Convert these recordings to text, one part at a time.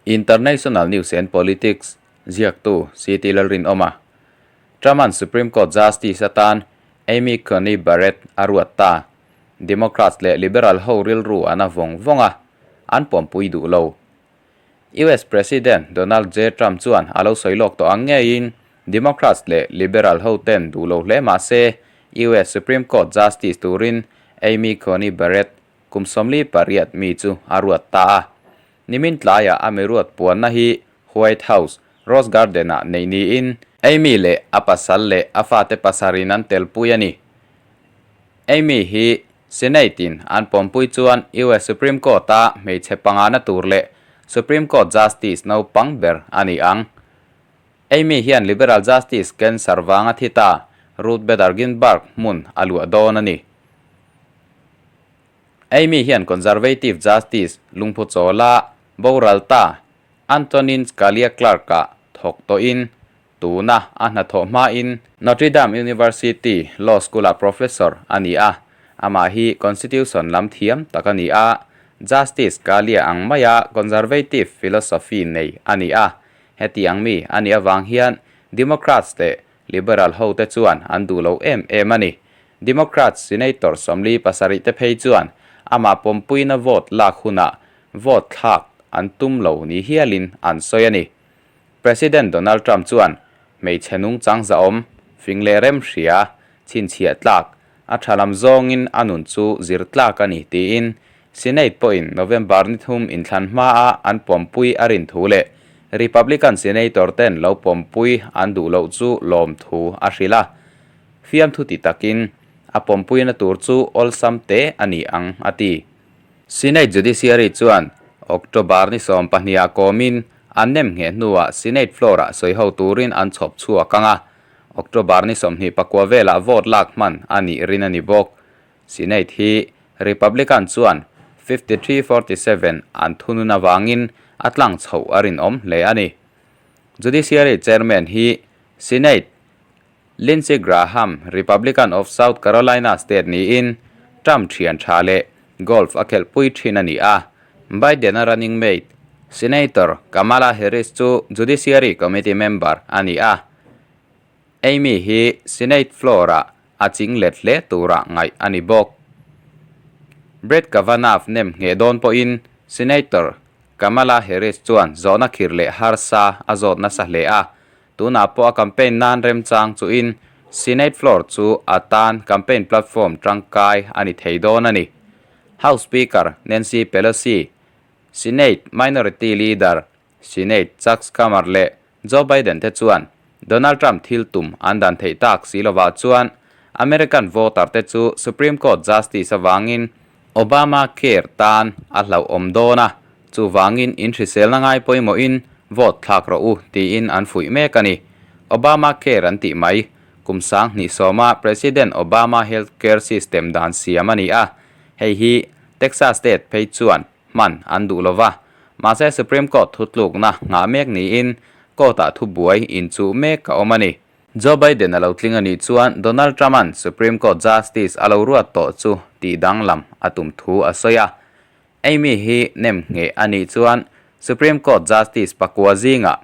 International News and Politics ziaktu CT Lalrinawma, Trump-a'n Supreme Court Justice atan Amy Coney Barrett a ruat ta. Democrats leh Liberal ho rilru an a vawng vawng a, an pawmpui duh lo. US President Donald J. Trump chuan a lo sawi lawk tawh ang ngeiin Democrats leh Liberal ho ten duh lo hle mah se US Supreme Court Justice turin Amy Coney Barrett kum 48 mi chu a ruat ta a. Nimin tlaiah a miruat puanna hi White House, Rose Garden-ah neih niin Amy leh a pasal leh a fate pasarin an telpui a ni. Amy hi Senate-in an pawmpui chuan US Supreme Court-a hmeichhe pangana tur leh Supreme Court Justice naupang ber a ni ang. Amy hian Liberal Justice cancer vanga thi ta Ruth Bader Ginsburg hmun a luah dawn a ni. Amy hian Conservative Justice lungphu chawla boral ta Antonin Scalia Clark-a thawk tawhin tuna a hnathawh hmain Notre Dame University Law School-ah professor a ni a, amah hi Constitution lam thiam tak a ni a, Justice Scalia ang maia Conservative philosophy nei a ni a, heti ang mi a nih avang hian Democrats leh Liberal hote chuan an duh lo em em a ni. Democrats Senator 47 te phei chuan amah pawmpuina vote lak hunah vote thlak an tum lo ni hialin an sawi a ni. President Donald Trump chuan hmeichhe nungchang zahawm, fing leh rem hria, chhinchhiah tlak, a tha lam zawngin a nun chu zir tlak a ni tiin Senate pawhin November ni thum inthlan hmaa an pawmpui a rin thu leh Republican Senator ten lo pawmpui an duh loh chu lawm thu a hrilh a. Fiamthu ti takin a pawmpuina tur chu awlsam te a ni ang a ti. Senate Judiciary chuan October ni 12 ah kawmin an nem ngheh hnuah Senate floor-ah sawiho turin an chhawp chhuak ang a, October ni 29 velah vote lak hman a nih rin a ni bawk. Senate hi Republican chuan 53-47 an thunun avangin a tlang chhoh a rinawm hle a ni. Judiciary Chairman hi Senate Lindsey Graham, Republican of South Carolina state niin Trump thian tha leh golf a khelhpui thin a ni a. Biden-a running mate Senator Kamala Harris chu Judiciary Committee member a ni a. Amy hi Senate floor-ah a ching let hle tura ngaih a ni bawk. Brett Kavanaugh nem ngheh dawn pawhin Senator Kamala Harris chuan zawhna khir leh harsa a zawt nasa hle a, tunah pawh a campaign nan remchang chuhin Senate floor chu a tan campaign platform tangkai a ni thei dawn a ni. House Speaker Nancy Pelosi, Senate Minority Leader Senate Chuck Schumer leh Joe Biden te chuan Donald Trump thil tum an dan theih tak si lovah chuan American voter te chu Supreme Court Justice avangin Obamacare tan a hlauhawm dawn a, chuvangin in hriselna ngai pawimawhin vote thlak rawh u tiin an fuih mek a ni. Obamacare an tih mai, kum 2010-a President Obama health care system dan siam a ni a, hei hi Texas state phei chuan hman an duh lo va, mahse Supreme Court thutlukna nghah mek niin court-ah thubuai inchuh mek a awm a ni. Joe Biden a lo tling a nih chuan Donald Trump-a'n Supreme Court Justice a lo ruat tawh chu tih danglam a tum thu a sawi a. Amy hi nem ngheh a nih chuan Supreme Court Justice pakua zingah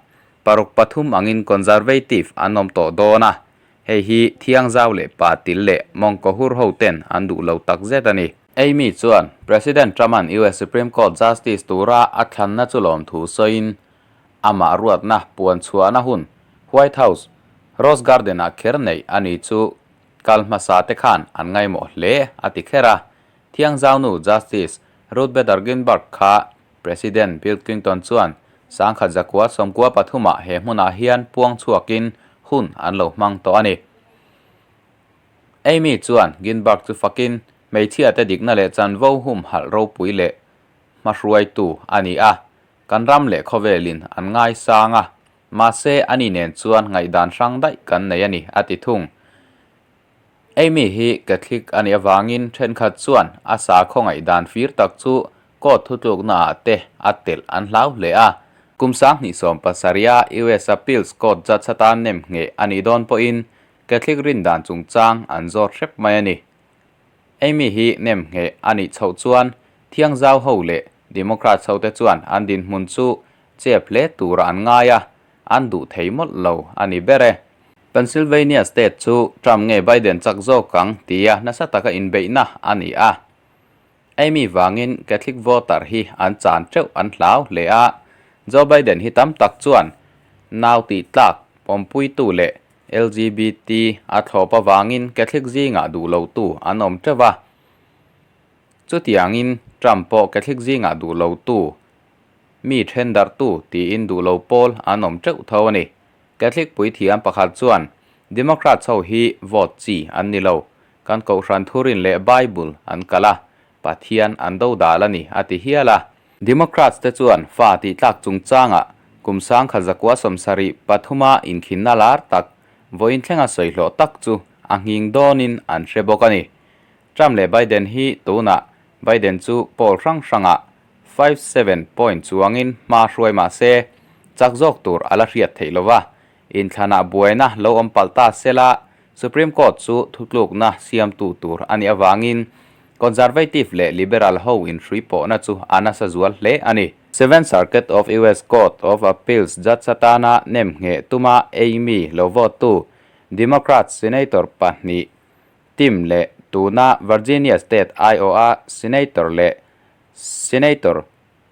paruk pathum angin Conservative an awm tawh dawn a, hei hi thiangzau leh pa til leh mawngkaw hur hoten an duh lo takzet a ni. Amy chuan President Trump-a'n US Supreme Court Justice tura a thlanna chu lawmthu sawiin amah ruatna puan chhuahna hun White House, Rose Garden-ah kher neih a ni chu kal hmasa te khan an ngaimawh hle a ti kher a. Thiangzaunu Justice Ruth Bader Ginsburg kha President Bill Clinton chuan 1993-ah he hmunah hian puang chhuakin hun an lo hmang tawh a ni. Amy chuan Ginsburg chu fakin hmeichhiate dikna leh chanvo humhalh ropui leh hmahruaitu a ni a, kan ram leh khawvelin an ngaisang a, mahse ani nen chuan ngaihdan hrang daih kan nei a ni, a ti thung. Amy hi Catholic a nih avangin thenkhat chuan a sakhaw ngaihdan fir tak chu court thutluknaah te a telh an hlau hle a. Kum 2017-a US Appeals Court judge atan nem ngheh a nih dawn pawhin Catholic rindan chungchang an zawt hrep mai a ni. Amy hi nem ngheh a nih chhoh chuan thiangzau ho leh Democrats hote chuan an dinhmun chu chep hle tura an ngai a, an duh thei mawlh lo a ni ber e. Pennsylvania state chu Trump nge Biden chak zawk ang tia nasa taka inbeihna a ni a. Amy vangin Catholic voter hi an chan teuh an hlau hle a, Joe Biden hi tam tak chuan nau tih tlak pawmpuitu leh LGBT a thlawp avangin Catholic zingah duh lotu an awm teuh a. Chutiangin Trump pawh Catholic zingah duh lotu, mi thendarhtu tiin duh lo pawl an awm teuh tho a ni. Catholic puithiam pakhat chuan Democrats ho hi vote chi an ni lo, kan Kohhran thurin leh Bible an kal a, Pathian an do dal a ni a ti hial a. Democrats te chuan fa tih tlak chungchangah kum sangkhat zakua sawmsarih pathuma inkhinna lar tak vawiin thlenga sawi hlawh tak chu a nghing dawnin an hre bawk a ni. Trump leh Biden hi tunah Biden chu poll hrang hrangah 57 point chuangin hma hruai mah se chak zawk tur a la hriat theih lo va, inthlanah buaina lo awm palh ta sela Supreme Court chu thutlukna siamtu tur a nih avangin Conservative leh Liberal ho inhrui pawhna chu a nasa zual hle a ni. Seventh Circuit of US Court of Appeals judge atana nemngheh tuma Amy lo vote tu Democrat Senator pahnih Tim leh tuna Virginia State aiawha Senator leh Senator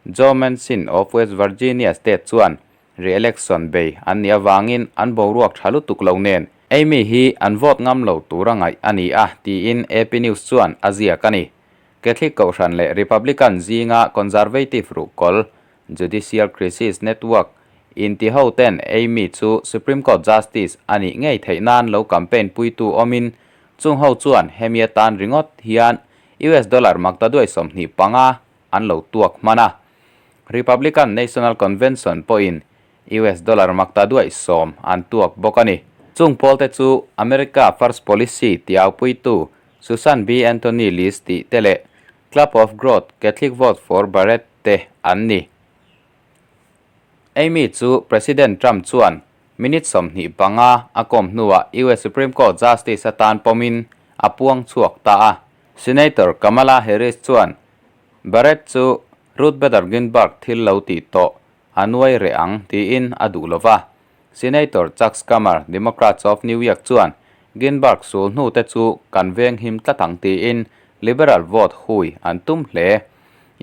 Joe Manchin of West Virginia State chuan re-election bei an nih avangin an boruak tha lutuk lo nen Amy hi an vote ngam lo tura ngaih a ni a, tiin AP News chuan a ziak a ni. Catholic Kohhran leh Republican zinga conservative ruhkawl Judicial Crisis Network inti ho ten Amy chu Supreme Court Justice a nih ngei theih nan lo campaign puitu awmin chung ho chuan hemi atan ringawt hian US dollar makta duai 25 an lo tuak hman a. Republican National Convention pawhin US dollar makta duai 10 an tuak bawk a ni. Chung pawl te chu America First Policy tih aupuitu Susan B. Anthony List tih te leh Club of Growth, Catholic Vote for Barrett te an ni. Amy chu President Trump chuan minute 25 a kawm hnuah US Supreme Court Justice atan pawmin a puang chhuak ta a. Senator Kamala Harris chuan Barrett chu Ruth Bader Ginsburg thil lo tih tawh a nuai reh ang tiin a duh lo va. Senator Chuck Schumer, Democrats of New York chuan Ginsburg sul hnu te chu kan veng him tlat ang tiin Liberal vote hui an tum hle.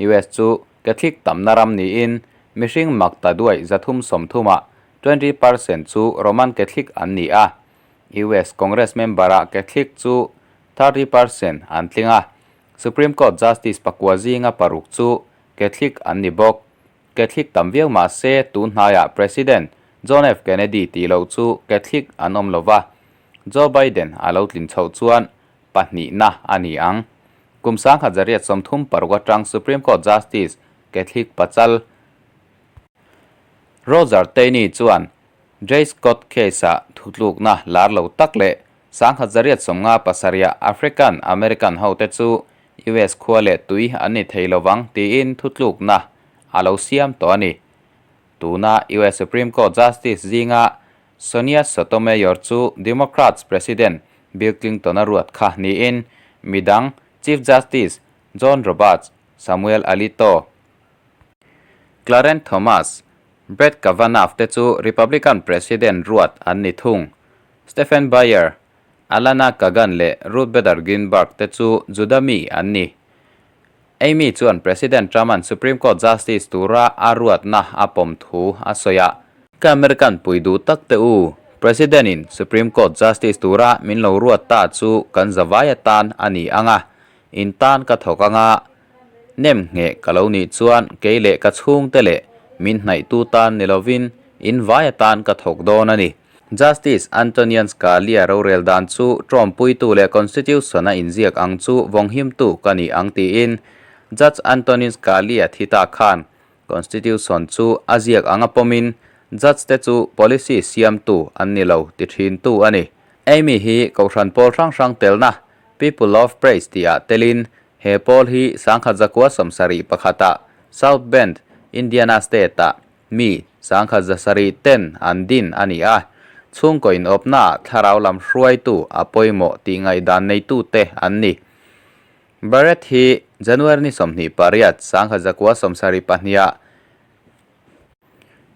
US chu Catholic tamna ram niin mihring mak ta duai 330ah 20% chu Roman Catholic an ni a. US Congress member-ah Catholic chu 30% an tling a. Supreme Court Justice pakua zinga paruk chu Catholic an ni bawk. Catholic tam viau mah se tun hnaiah President John F. Kennedy tih loh chu Catholic an awm lo va, Joe Biden a lo tlin chhoh chuan pahnihna a ni ang. Kum 1936 atang Supreme Court Justice Catholic pachal Roger Taney chuan Dred Scott case-ah thutlukna lar lo tak leh 1857 African American hote chu US khua leh tui an ni thei lovang tiin thutlukna a lo siam tawh a ni. Tuna US Supreme Court Justice zinga Sonia Sotomayor chu Democrats President Bill Clinton-a ruat kha niin midang Chief Justice John Roberts, Samuel Alito, Clarence Thomas, Brett Kavanaugh te chu Republican President ruat an ni thung. Stephen Breyer, Alana Kagan leh Ruth Bader Ginsburg te chu Juda mi an ni. Amy chuan President Trump-a'n Supreme Court Justice tura a ruatna a pawm thu a sawi a. Ka American pui duh tak te u, President-in Supreme Court Justice tura min lo ruat ta chu kan zavai atan a ni ang a, in tan ka thawk ang a, nem ngheh ka lo nih chuan kei leh ka chhungte leh min hnaihtu tan ni lovin in vai atan ka thawk dawn a ni. Justice Antonin Scalia rorel dan chu tawmpuitu leh Constitution a inziak ang chu vawnghimtu ka ni ang tiin Judge Antonin Scalia thi ta khan Constitution chu a ziak anga pawmin Judge te chu policy siamtu an ni lo ti thintu a ni. Amy hi Kohhran pawl hrang hrang telna People of Praise tihah telin he pawl hi 1971-ah South Bend, Indiana State-ah Mi 1700 ten an din a ni a, chhungkaw inawpnaah thlarau lam hruaitu a pawimawh tih ngaihdan neitute an ni. Barrett hi January ni 28, 1972-ah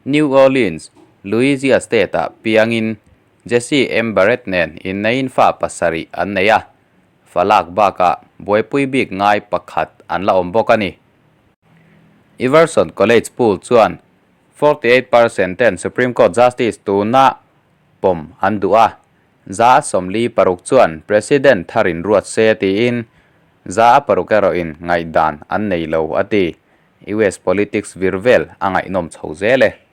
New Orleans, Louisia State-ah piangin Jesse M. Barrett nen inneiin fa pasarih an nei a, fa lak bakah buaipui bik ngai pakhat an la awm bawk a ni. Everson College poll chuan 48 percent ten Supreme Court Justice tuna pawm an duh a, 46 chuan President tharin ruat se tiin 6% erawhin ngaihdan an nei lo a ti. US politics vir vel a ngaihnawm chho zel e.